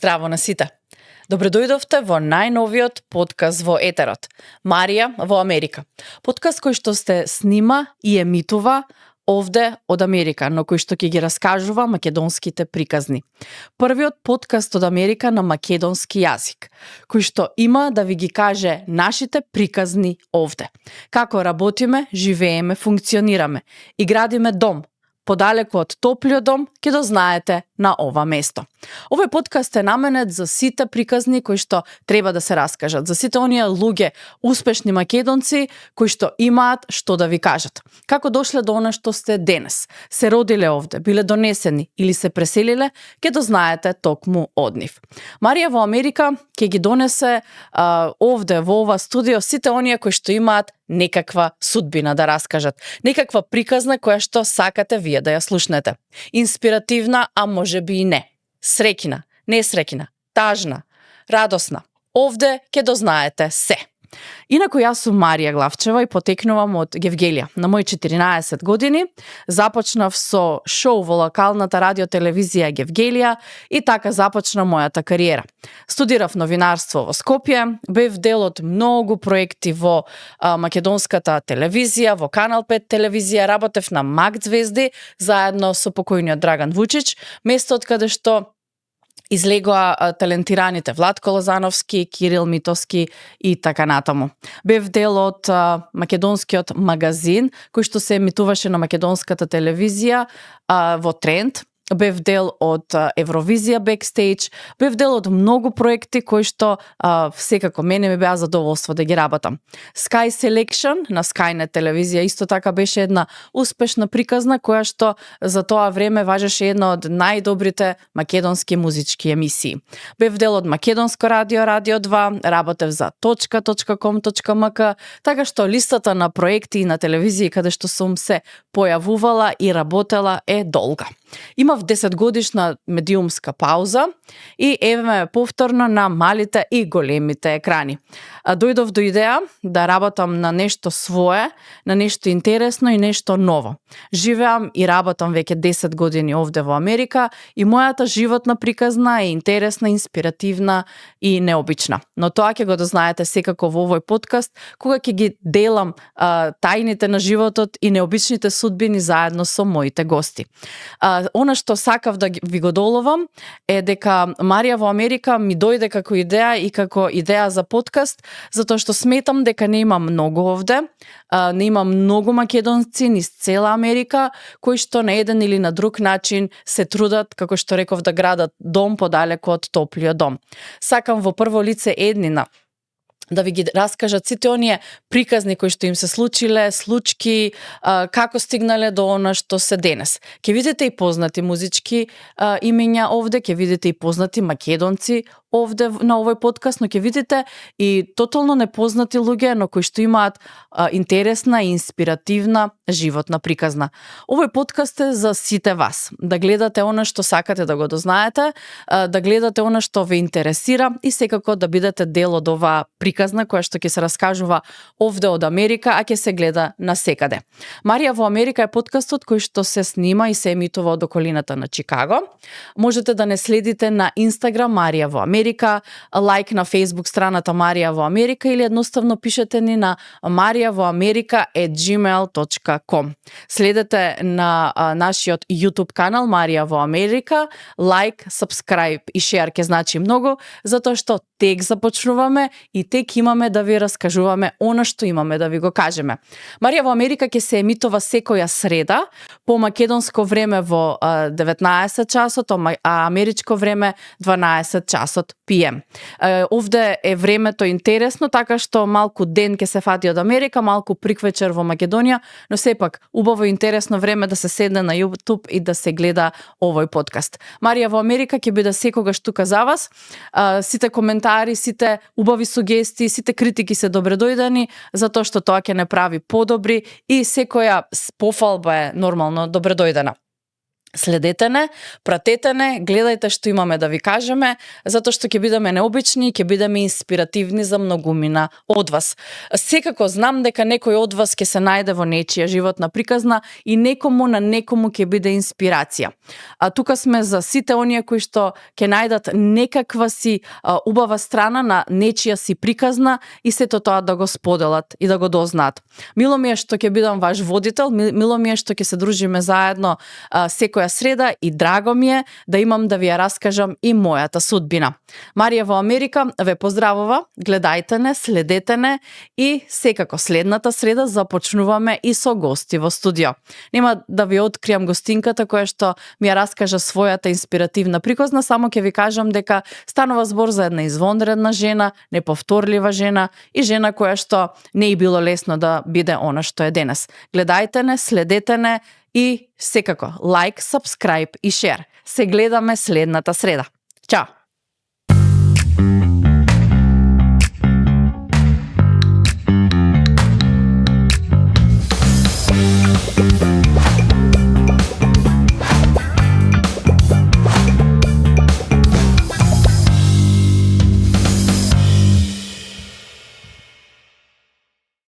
Здраво на сите. Добре дојдовте во најновиот подкаст во етерот. Марија во Америка. Подкаст кој што се снима и емитува овде од Америка, но кој што ќе ги раскажува македонските приказни. Првиот подкаст од Америка на македонски јазик, кој што има да ви ги каже нашите приказни овде. Како работиме, живееме, функционираме и градиме дом, подалеку од топлиот дом, ќе дознаете на ова место. Овој подкаст е наменет за сите приказни кои што треба да се раскажат, за сите оние луѓе, успешни македонци кои што имаат што да ви кажат. Како дошле до она што сте денес, се родиле овде, биле донесени или се преселиле, ќе дознаете токму од нив. Марија во Америка ќе ги донесе овде во ова студио сите оние кои што имаат некаква судбина да раскажат, некаква приказна која што сакате вие да ја слушнете. Инспиративна, а можеби и не. Среќна, несреќна, тажна, радосна. Овде ќе дознаете се. Инаку јас сум Марија Главчева и потекнувам од Гевгелија. На мои 14 години започнав со шоу во локалната радиотелевизија Гевгелија и така започна мојата кариера. Студирав новинарство во Скопје, бев дел од многу проекти во македонската телевизија, во Канал 5 телевизија, работев на Мак Звезди заедно со покојниот Драган Вучич, место од каде што излегоа талентираните Владко Лозановски, Кирил Митовски и така натаму. Бев дел од македонскиот магазин, кој што се емитуваше на македонската телевизија во Тренд. Бев дел од Евровизија Бекстејдж, бев дел од многу проекти кои што секако мене ми беа задоволство да ги работам. Sky Selection на Skynet телевизија исто така беше една успешна приказна која што за тоа време важеше една од најдобрите македонски музички емисии. Бев дел од Македонско радио, Радио 2, работев за .com.mk, така што листата на проекти и на телевизија каде што сум се појавувала и работела е долга. Имав 10 годишна медиумска пауза и еве ме повторно на малите и големите екрани. Дојдов до идеја да работам на нешто свое, на нешто интересно и нешто ново. Живеам и работам веќе 10 години овде во Америка и мојата животна приказна е интересна, инспиративна и необична. Но тоа ќе го дознаете секако во овој подкаст, кога ќе ги делам тајните на животот и необичните судбини заедно со моите гости. Она што сакав да ви го доловам е дека Марија во Америка ми дојде како идеја и како идеја за подкаст, затоа што сметам дека не има многу овде, не има многу македонци низ цела Америка кои што на еден или на друг начин се трудат, како што реков, да градат дом подалеку од топлиот дом. Сакам во прво лице еднина да ви ги раскажат сите оние приказни кои што им се случиле, случки, како стигнале до она што се денес. Ќе видите и познати музички имења овде, ќе видите и познати македонци овде на овој подкаст, но ќе видите и тотално непознати луѓе, но кои што имаат интересна и инспиративна животна приказна. Овој подкаст е за сите вас. Да гледате она што сакате да го дознаете, да гледате она што ве интересира и секако да бидете дел од оваа приказна која што ќе се раскажува овде од Америка, а ќе се гледа насекаде. Марија во Америка е подкастот кој што се снима и се емитува од околината на Чикаго. Можете да не следите на Инстаграм Марија во Америка, лайк на Facebook страната Марија во Америка или едноставно пишете ни на mariavoamerica@gmail.com. Следете на нашиот YouTube канал Марија во Америка, лайк, subscribe и share ќе значи многу, затоа што тек започнуваме и тек имаме да ви раскажуваме она што имаме да ви го кажеме. Марија во Америка ќе се емитува секоја среда по македонско време во 19 часот, а америчко време 12 часот PM. Овде е времето интересно, така што малку ден ќе се фати од Америка, малку приквечер во Македонија, но сепак убаво и интересно време да се седне на YouTube и да се гледа овој подкаст. Марија во Америка ќе биде секогаш тука за вас. Сите коментари, сите убави сугестии, сите критики се добредојдени, затоа што тоа ќе не прави подобри и секоја пофалба е нормално добредојдена. Следете не, пратете не, гледајте што имаме да ви кажеме, затоа што ќе бидеме необични и ќе бидеме инспиративни за многумина од вас. Секако знам дека некој од вас ќе се најде во нечија животна приказна и некому ќе биде инспирација. А тука сме за сите оние кои што ќе најдат некаква си убава страна на нечија си приказна и сето тоа да го споделат и да го дознаат. Мило ми е што ќе бидам ваш водител, мило ми е што ќе се дружиме заедно секоја среда и драго ми е да имам да ви ја раскажам и мојата судбина. Марија во Америка ве поздравува, гледајте не, следете не и секако следната среда започнуваме и со гости во студио. Нема да ви откриам гостинката која што ми ја раскажа својата инспиративна приказна, само ќе ви кажам дека станува збор за една извонредна жена, неповторлива жена и жена која што не и било лесно да биде она што е денес. Гледајте не, следете не и секако лайк, сабскрајб и шер. Се гледаме следната среда. Ćao!